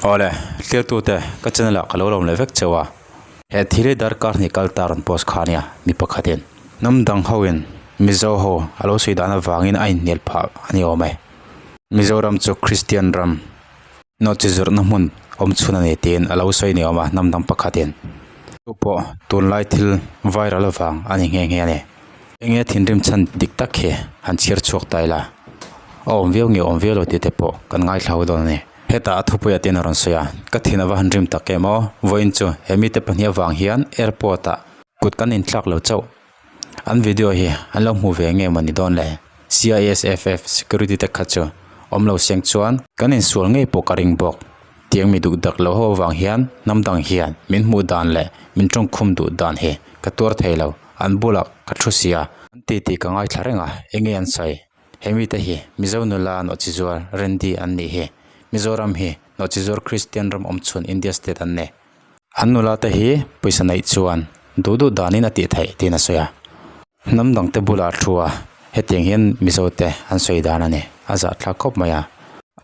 Awle, thliartute ka channel ah ka lo lawm leh vek cheu a. He thil hi darkar hnih kal ta rawn post kha ania, mi pakhatin hnam dang hoin Mizo ho a lo sawi dan avangin a inhnial phah a ni awm e. Mizoram chu Kristian ram nawhchi zawrhna hmun awm chhun a ni tiin a lo sawi ni awm a hnam dang pakhatin. Chu pawh tunlai thil viral avang a ni nghe nghe a ni. Enge thinrim chhan dik tak hi han chhiar chhuak ta ila a awm viau nge awm viau lo tih te pawh kan ngaithla ho dawn a ni. Hetah a thupuiah te in a rawn sawi a, ka thin ava han rim tak em aw, vawiin chu he mite pahnih avang hian airport ah kut kan inthlak lo chauh. An video hi an lo hmu ve nge maw ni dawn le? CISFF security te kha chu awm lo seng chuan kan insual ngei pawh ka ring bawk. Tiang mi duh dak lo ho avang hian hnam dang hian min hmuh dan leh min tawngkhum duh dan hi ka tuar thei lo, an bulah ka thu sia. An ti tih ka ngaithla reng a, enge an sawi? He mite hi Mizo nula nawhchizuar Randy an nih hi. Mizoram hi nawhchizuar Kristian ram awm chhun India state an ni. An nula te hi pawisa neih chuan duh duh danin a tih theih tiin a sawi a. Hnam dang te bulah thu a, hetiang hian Mizo te an sawi dan a ni. A zahthlak khawp mai a.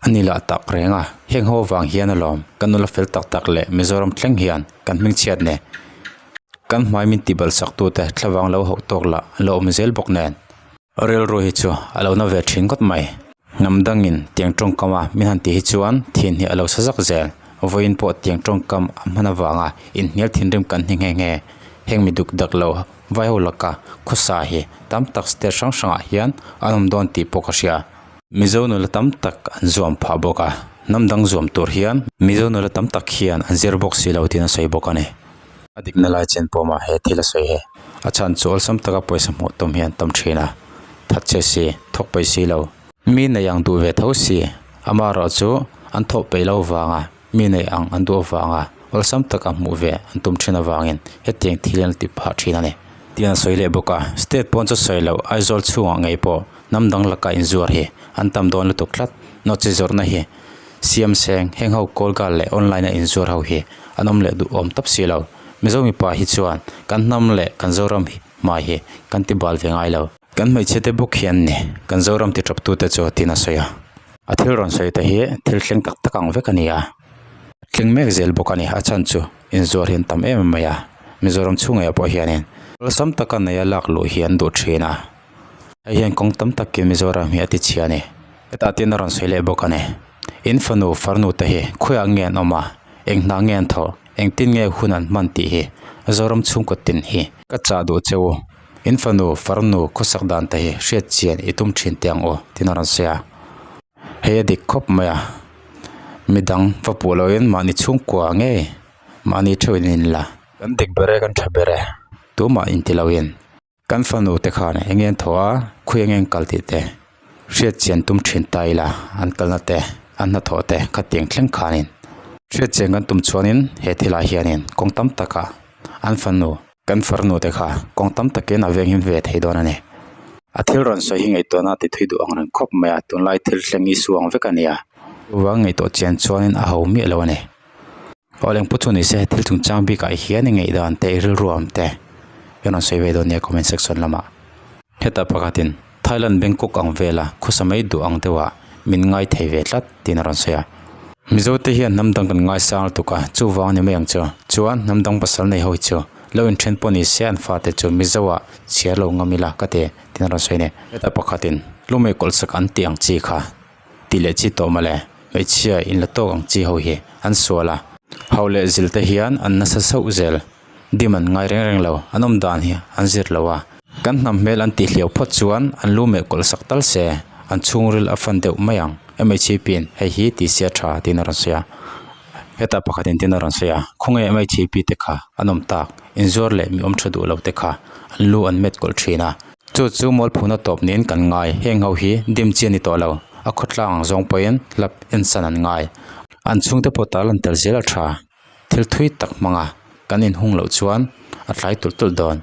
A ni lah tak reng a, heng ho avang hian alawm kan nula fel tak tak leh Mizoram thleng hian kan hmingchhiat ni. Kan hmai min tihbalh sak tute thlavang lo hauh tawk lah an lo awm zel bawk nen. Rilru hi chu a lo na ve thin ngawt mai. Hnam dangin tiang tawngkam a min han tih hi chuan thin hi a lo sa zak zel. Vawiin pawh tiang tawngkam a hman avanga inhnial thinrim kan hni nghe nghe. Heng mi duk dak lo vai ho laka khawsa hi tam tak state hrang hrangah hian an awm dawn tih pawh ka hria. Mizo nula tam tak an zuam phah bawk a, hnam dang zuam tur hian Mizo nula tam tak hian an zir bawk si lo tiin a sawi bawk a ni. A dikna lai chen pawh mah he thil a sawi he. A chhan chu awlsam taka pawisa hmuh tum hi an tam thin a, that che si, thawk peih si lo. Mi nei ang duh ve tho si, amaherawh chu an thawh peih lo vanga mi nei ang an duh avanga awlsam taka hmuh ve an tum thin avangin hetiang thil an ti phah thin a ni. Tiin a sawi leh bawk a, state pawn chu sawi loh Aizawl chhungah ngei pawh hnam dang laka inzuar hi an tam dawn lutuk tlat, nawhchi zawrhna hi Siam seng, heng ho call girl leh online a inzuar ho hi an awm leh duh awm tawp si lo. Mizo mipa hi chuan kan hnam leh kan Zoram hmai hi kan ti bal ve ngai lo. Kan hmeichhia te bawk hian ni kan Zoram ti tawp tute chu tin a sawi a. A thil rawn sawi te hi thil thleng tak tak ang vek a ni a. Thleng mek zel bawk a ni. A chhan chu inzuar hi an tam em em mai a. Mizoram chhungah pawh hianin awlsam taka neia lak luh hi an duh thin a. Hei hian kawng tam takin Mizoram hi a ti chhia a ni. Hetah tin a rawn sawi leh bawk a ni. In fanu farnu te hi khawiah nge an awm a, eng hna nge an thawh, engtin nge hun an hman tih hi Zoram chhungkaw tin hi ka chah duh che u. In fanu farnu khawsak dan te hi hriat chian i tum thin teh ang u tin a rawn sawi a. Hei a dik khawp mai a, midang va puh loin mahni chhungkua ngei mahni theuhin in la. Kan dik ber e kan tha ber e tumah inti loin. Kan fanu te khan eng nge an thaw a, khawi eng nge an kal tih te hriat chian tum thin ta ila an kalna te an hnathawh te khatiang thleng khanin hriat chian kan tum chuanin he thilah hianin kawng tam takah an fanu kan farnu te kha kawng tam takin a veng him ve thei dawn a ni. A thil rawn sawi hi ngaihtuahna a ti thui duh ang reng khawp mai a, tunlai thil thleng i suang vek a ni a, chuvang ngaihtuah chian chuanin a ho miah lo a ni. Aw lengput chu ni se thil chungchang bikah hian i ngaihdan te i rilruam te i rawn sawi ve dawn nia comment section lamah. Heta pakhatin Thailand Bangkok ang vela khawsa mai duh ang deuhah min ngai thei ve tlat tiin a rawn sawi a. Mizo te hian hnam dang kan ngaisang lutuk a, chuvang a ni mai ang chu. Chuan hnam dang pasal nei ho hi chu lo inthen pawh ni se an fate chu Mizo ah chhiar lo ngam ila ka ti tiin a rawn sawi a ni. Heta pakhatin Lumei kawlhsak an tih ang chi kha tih leh chi tawh mawle, hmeichhia in la tawk ang chi ho hi an sual a, hau leh zil te hian an nasa sauh zel, dim an ngai reng reng lo, an awm dan hi an zir lo a, kan hnam hmel an tih hliau phawt chuan an lu meh kawlh sak tal se, an chhungril a fan deuh mai ang, MHP in hei hi tih sia tha tiin a rawn sawi a, hetah pakhat in tin a rawn sawi a, khawnge MHP te kha an awm tak, inzuar leh mi awm tha duh lo te kha an lu an met kawlh thin a. Chu chu mualphuna tawp niin kan ngai. Heng ho hi dim chi a ni tawh lo. A khawtlang ang zawng pawhin hlap ensan an ngai. An chhungte pawh tal an tel zel a tha. Thil thui tak hmanga kan inhung loh chuan a tlai tulh tulh dawn.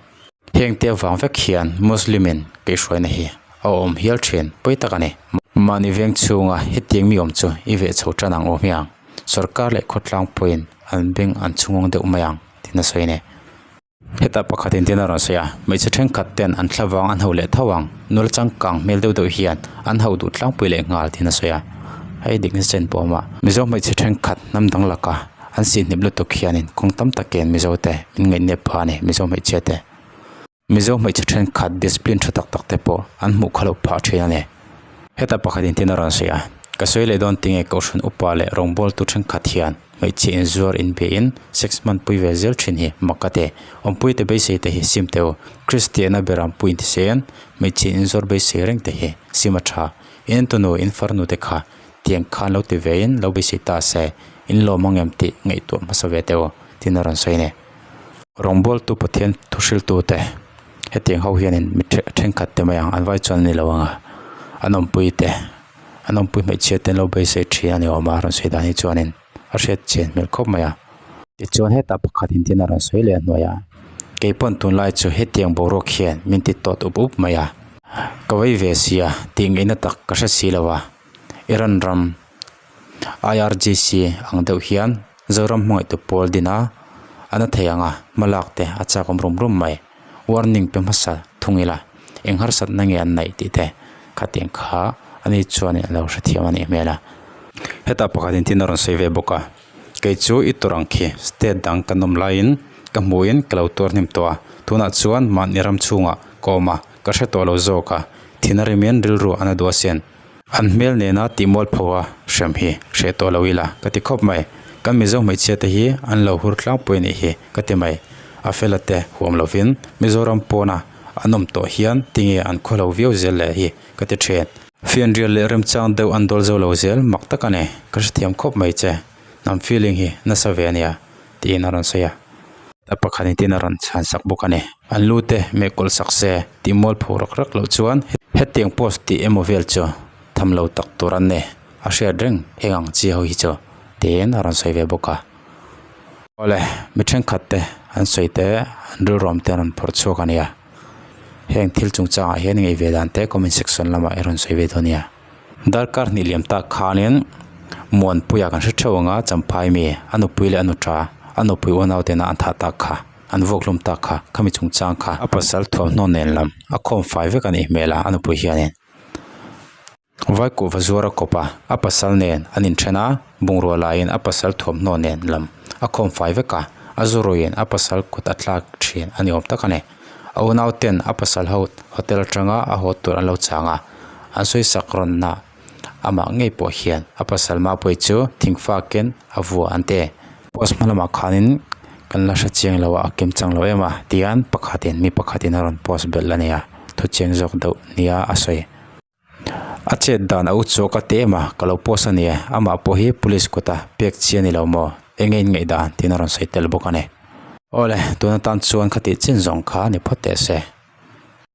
Heng te avang vek hian Muslim in keihruaina hi a awm hial thin pawi tak a ni. Mahni veng chhunga hetiang mi awm chu i veh chho tan ang aw hmiang. Sorkar leh khawtlang pawhin an beng an chhungawng deuh mai ang tiin a sawi a ni. Heta pakhat in tin a rawn sawi a, hmeichhe thenkhat ten an thlavang an ho leh tho ang, nula changkang hmel deuh deuh hian an ho duh tlangpui leh nghal tiin a sawi a. Hei dikna chen pawh a awm a. Mizo hmeichhe thenkhat hnam dang laka an sihhnip lutuk hianin kawng tam takin Mizo te min ngaihnep phah a ni Mizo hmeichhia te. Mizo hmeichhe thenkhat discipline tha tak tak te pawh an hmuh kha loh phah thin a ni. Heta pakhat in tin a rawn sawi a, ka sawi leh dawn tinge Kohhran upa leh rawngbawltu thenkhat hian hmeichhe inzuar inbe in sex hman pui ve zel thin hi mak ka ti. Awmpui te beisei te hi sim teh u. Kristiana beram pui intisein hmeichhe inzuar beisei reng te hi sim a tha. In tunu in farnu te kha tiang khan lo ti ve in lo beisei ta se in lawm ang em tih ngaihtuah hmasa ve teh u tin a rawn sawi a ni. Rawngbawltu Pathian thuhriltute hetiang ho hianin mi thenkhat te mai ang an vai chuan a ni lo ang a, an awmpui te an awmpui hmeichhia te an lo beisei thin a ni awm a rawn sawi dan hi chuanin a hriat chian hmel khawp mai a. Tichuan hetah pakhat in tin a rawn sawi leh a hnuai a, keipawn tunlai chu hetiang boruak hian min ti tawt up up mai a, ka vei ve sia tih ngaihna tak ka hre si lo a, Iran ram I_R_G_C ang deuh hian Zoram hmangaihtu pawl din a, a na thei ang a, hma lak te a chak awm rum rum mai. Warning pe hmasa thung ila, eng harsatna nge an neih tih te khatiang kha ani chuanin a lo hrethiam a nih hmel a. Hetah pakhat in tin a rawn sawi ve bawk a, kei chu i tur ang khi state dang kan awm laiin ka hmuhin ka lo tuar hnem tawh a, tunah chuan mahni ram chhungah ka awm a, ka hre tawh lo zawk a, thin a rimin rilru a na duh asin. An hmel nena tih mualpho a hrem hi hreh tawh lo ila ka ti khawp mai. Kan Mizo hmeichhia te hi an lo hur tlangpui a nih hi ka ti mai. A fela te huam lovin Mizoram pawna an awm tawh hian tinge an khaw lo viau zel leh hi ka ti thin. Fianrial leh remchang deuh an dawl zo lo zel mak tak a ni. Ka hrethiam khawp mai che. Hnam feeling hi nasa ve a nia tiin a rawn sawi a. A pakhat in tin a rawn chhan sak bawk a ni. An lu te meh kawlh sak se tih mual pho rak rak loh chuan hetiang post tih emaw vel chu tham lo tak tur an ni. A hriat reng heng ang chi ho hi chu tiin a rawn sawi ve bawk a. Awle mi thenkhat te an sawi te an rilruam te an rawn phawrh chhuak a nia. Heng thil chungchangah hian ngaih ve dan te comment section lamah i rawn sawi ve dawn nia. Darkar hnih liam tak khanin Muanpuia kan hre theuh ang a, Champhai mi a nupui leh a nuṭa, a nupui unau tena an thah tak kha, an vuakhlum tak kha, khami chungchang kha a pasal thuamhnaw nen lam a khawm fai vek a nih hmel a, a nupui hianin Vaikuhva zuar a kawp a, a pasal nen an inthen a, bungrua laiin a pasal thuamhnaw nen lam a khawm fai vek a, a zuruiin a pasal kut a tlak thin a ni awm tak a ni. A unau ten a pasal ho hotel atanga a haw tur an lo chang a, an sawi sak rawn na amah ngei pawh hian a pasal Mapuii chu thingfakin a vua an ti. Post hma lamah khanin kan la hre chiang lo a, a kim chang lo em a tihian pakhatin mi pakhatin a rawn post belh a ni a, thu chiang zawk deuh nia a sawi. A chet dan a u chawk a ti em a, ka lo post a ni e, amah pawh hi police kuta pek chi a ni lo maw, eng nge in ngaih dan tiin a rawn sawi tel bawk a ni. Awle, tun atan chuan khatih chin zawng kha ni phawt teh se.